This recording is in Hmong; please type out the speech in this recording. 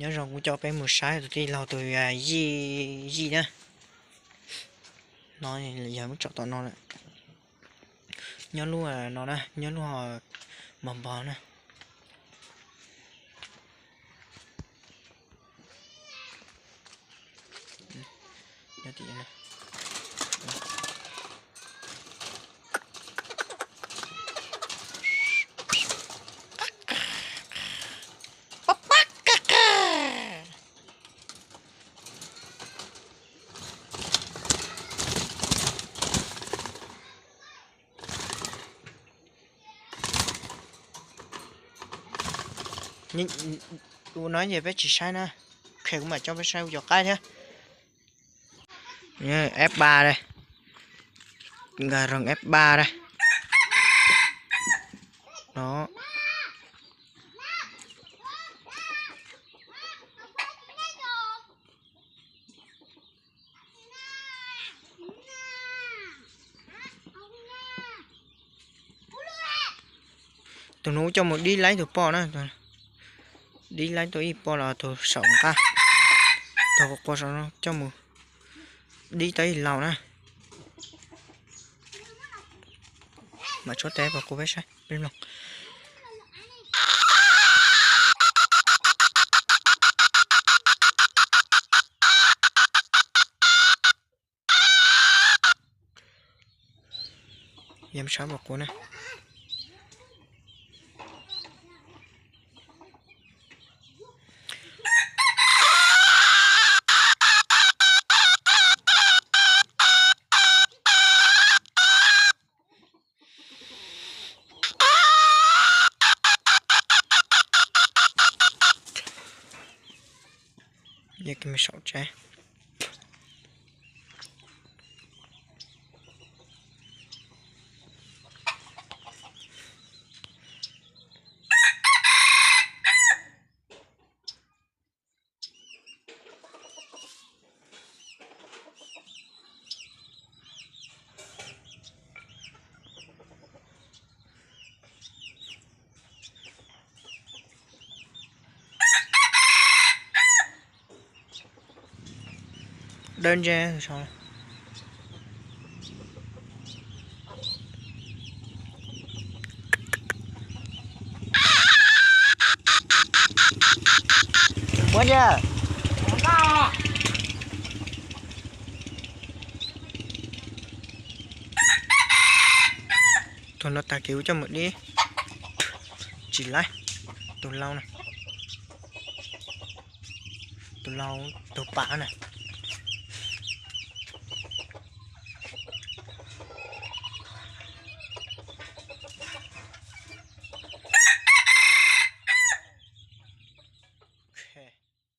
Nyob zoo kuv coj peb mus saib tus tij laug tus Yij, Yij na. No yog muab tsom tom no lawm. Nyob lub no na, nyob lub npog npog na. Ua no ces peb tsis saib na. Kuv mam coj peb saib ua cov qaib thiab. F ba dai, nkag roog F ba dai. No. Tus no coj mus dib laib tus poj na. Dib laib tau ib poj los tus saum nqaj, tus qua qua saum no coj mus dib tau ib laus na. Mam tsuab tes pab kuv peb saib peb mloog. Yam sab pab kuv na. Yog kis me saum tsev. Dawb ntse. Muab ntsia. Tus no tag kis kuv coj mus dib. Tsis laib. Tus lau na. Tus lau, tus pam na.